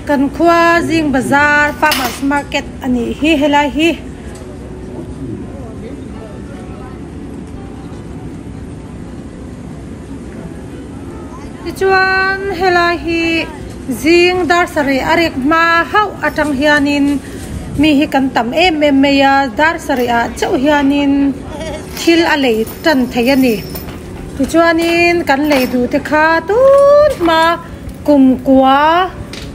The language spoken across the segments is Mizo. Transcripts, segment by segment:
Kan khua zing bazar farmers market a nih hi helai hi. Tichuan helai hi zing dar sarih a rek hma hauh atang hianin mi hi kan tam em em mai a dar sarih ah chauh hianin thil a lei tan thei a ni tichuanin kan lei duh te kha tun hma kum kua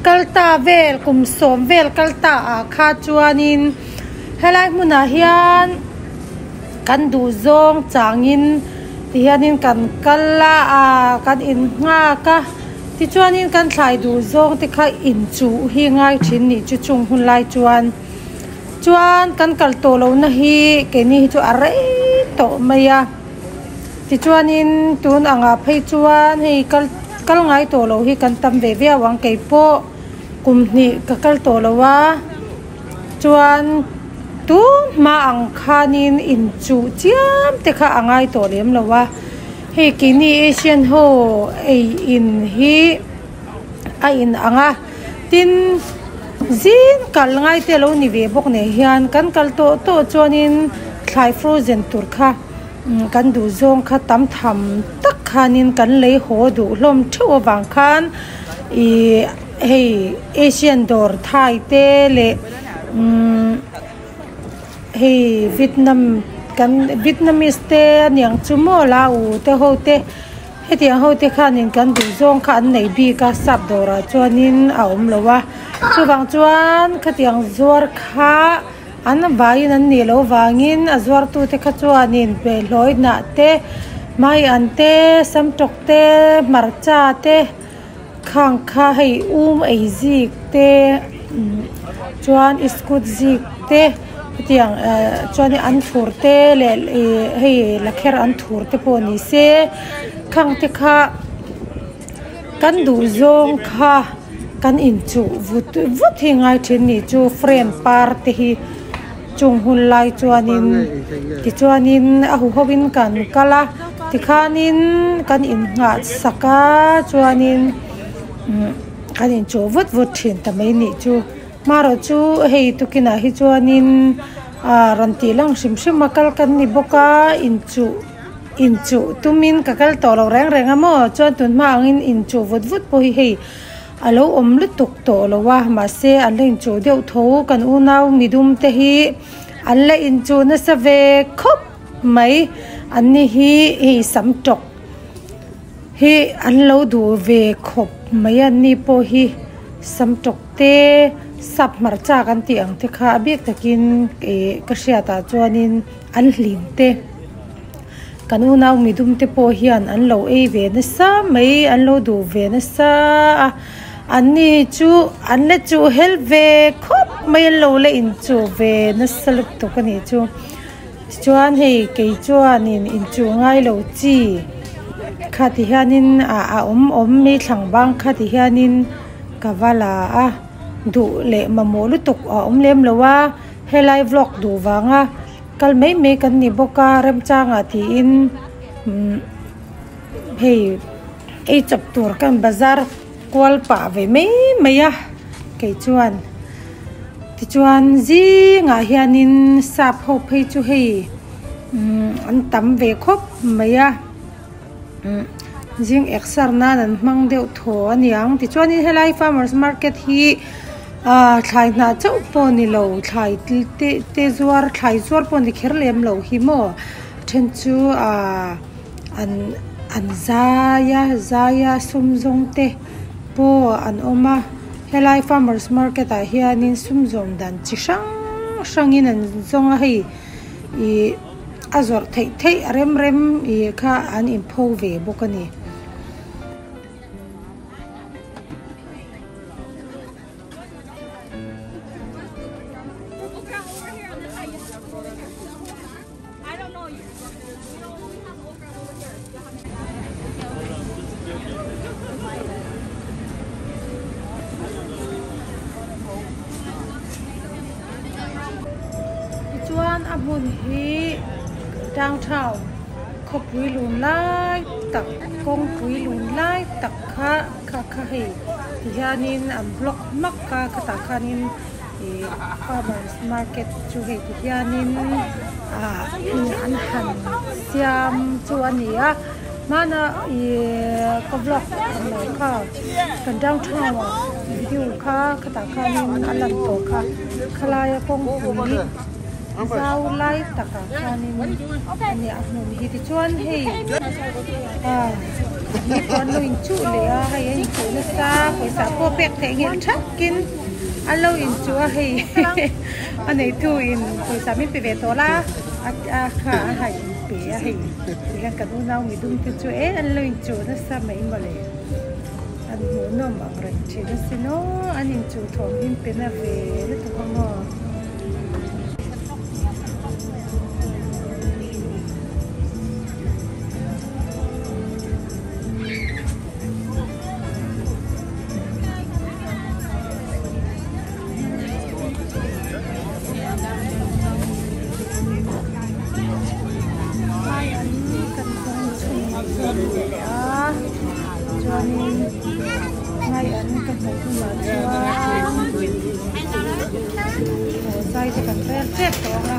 kal ta vel kum sawm vel kal ta ah kha chuanin helai hmunah hian. Kan duh zawng changin tihianin kan kal a ah kan innghak a tichuanin kan thlai duh zawng te kha inchuh hi ngai thin nih chu chung hun lai chuan chuan kan kal tawh lohna hi keini hi chu a rei tawh mai a tichuanin tun angah phei chuan hei kal kal ngai tawh loh hi kan tam ve viau ang keipawh kum hnih ka kal tawh lo a. Chuan tun hma ang khanin inchuh chiam te kha a ngai tawh lem lo a, hei keini Asian ho ei in hi a in ang a, tin zing kal ngai te lo ni ve bawk nen hian kan kal tawh tawh chuanin thlai frozen tur kha kan duh zawng kha tam tham tak khanin kan lei haw duh hlawm theuh avang khan ih. Hei Asian dawr Thai te leh umm hei Vietnam kan Vietnamese te aniang chu maw la u te ho te hetiang ho te khanin kan duh zawng kha an nei bik a sap dawrah chuanin a awm lo a chuvang chuan khatiang zuar kha an vaiin an nih loh vangin a zuartu te kha chuanin bawlhhlawh hnah te maian te samtawk te hmarcha te. Khang kha hei um ei zik te chuan iskut zik te hetiang eh chuan an thur te leh ih hei lakher an thur te pawh ni se khang te kha kan duh zawng kha kan inchuh vut vut hi ngai thin ni chu frame par te hi chung hun lai chuanin tichuanin a huho in kan kal a tikhanin kan innghah sak a chuanin umm kan inchuh vut vut thin ta mai nih chu hmarawh chu hei tukinah hi chuanin ah rawn tih lang hrim hrim a kal kan ni bawk a inchuh inchuh tumin ka kal tawh lo reng reng a maw chuan tun hma angin inchuh vut vut pawh hi hei. A lo awm lutuk tawh lo a, mahse an la inchuh deuh tho. Kan unau midum te hi an la inchuh nasa ve khawp mai. An ni hi hei sam tawk hi an lo duh ve khawp mai a, an ni pawh hi sam tawk te sap hmarcha kan tih ang te kha a bik takin ih ka hriatah chuanin an hlim te. Kan unau midum te pawh hian an lo ei ve nasa mai, an lo duh ve nasa a, an ni chu an la chuh hel ve khawp mai, an lo la inchuh ve nasa lutuk a nih chu. Tichuan hei kei chuanin inchuh ngai lo chi kha ti hianin ah a awm awm mai thlangbang kha ti hianin ka va la a, duh leh mamawh lutuk a awm lem lo a, helai vlog duh vanga. Kal mai mai kan ni bawk a remchangah tiin umm hei ei chawp tur kan bazar kual pah ve mai mai a kei chuan tichuan zingah hianin sap ho phei chu hei umm an tam ve khawp mai a umm zing exer nan an hmang deuh thaw a niang tichuanin helai farmers market hi. Aaa thlai hnah chauh pawh ni lo thlai te te zuar thlai zuar pawh ni kher lem lo hi maw then chu aaa an an zai a zai a sum zawng te pawh an awm a helai farmers market ah hianin sum zawm dan chi hrang hrangin an zawng a hei ih a zawrh theih theih a rem rem ih kha an inpho ve bawk a ni. Tichuan a hmun hi downtown khawpui lun lai tak kawngpui lun lai tak kha kha kha hei. Tihianin an block hmak a khatah khanin ih farmers market chu hei tihianin ah an han siam chu a ni a hmana ih ka vlog ang lo kha kan downtown ah video kha khatah khanin a lan tawh kha khalaia kawngpui zau lai takah khanin a nia a hmun hi tichuan hei ah mi pawh an lo inchuh leh a hei a inchuh nasa pawisa pawh pek theih nghilh thakin an lo inchuh a hei a neitu in pawisa min pe ve tawh la a kha a ha inpe a hei tihian kan unau midum te chu e an lo inchuh nasa mai mawle an hmuhnawm ang reng thin asin aw an inchuh thawm hi pe na ve lutuk ang aw. Lai an kan zawng chhun zawk leh a chuanin ngai an ka hmuh hunah chuan aw zai te kan rel tep tawh ang a.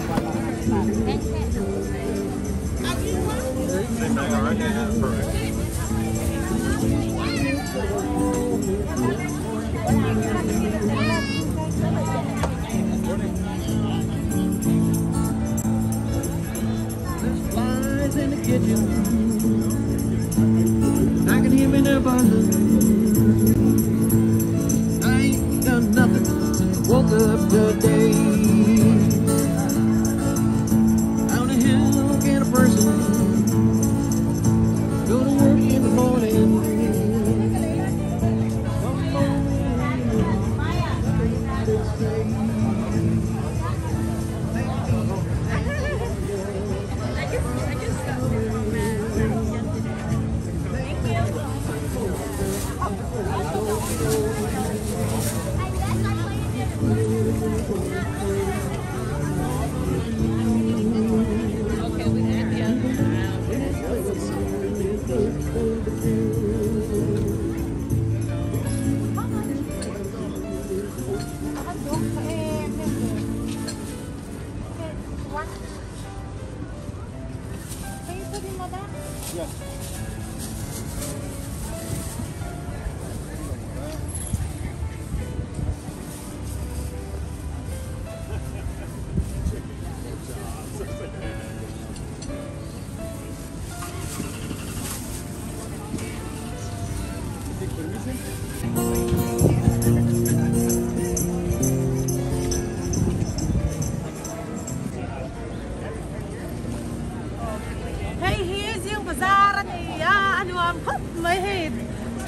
Hei hi zing bazar a ni a, a nuam khawp mai hei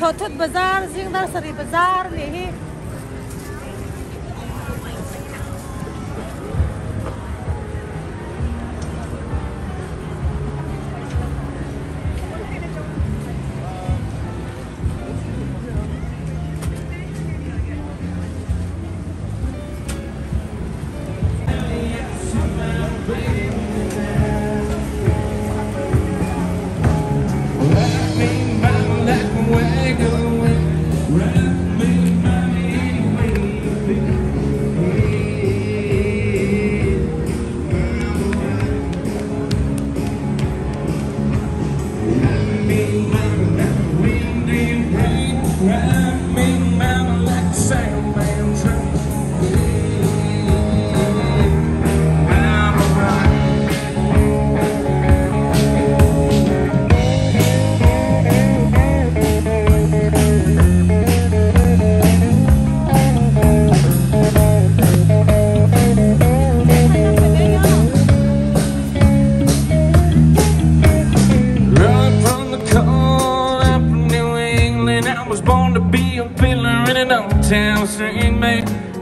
Thawthut bazar zing nursery bazar a nih hi.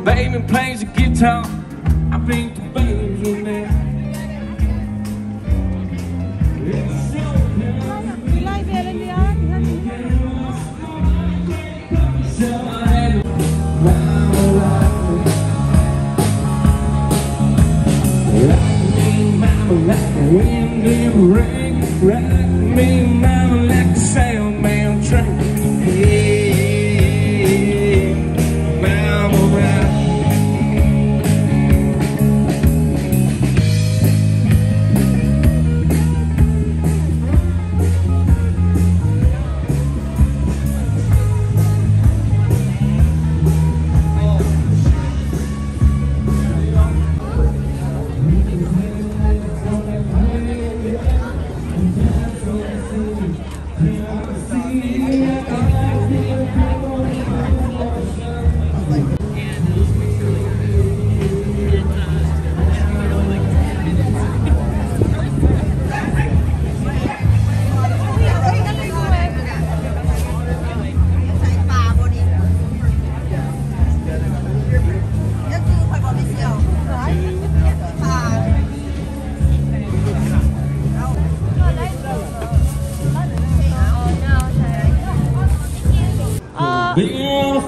Baby plays the guitar, I paint the babes with me. Like the wind and rain, rock me, mama, like a sailman train. Hey.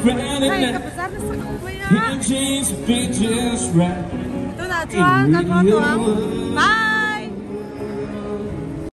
Friday Hei ka night. bazar nasa khawp mai a. Can't change the pictures right. Tunah chuan kan haw tawh ang.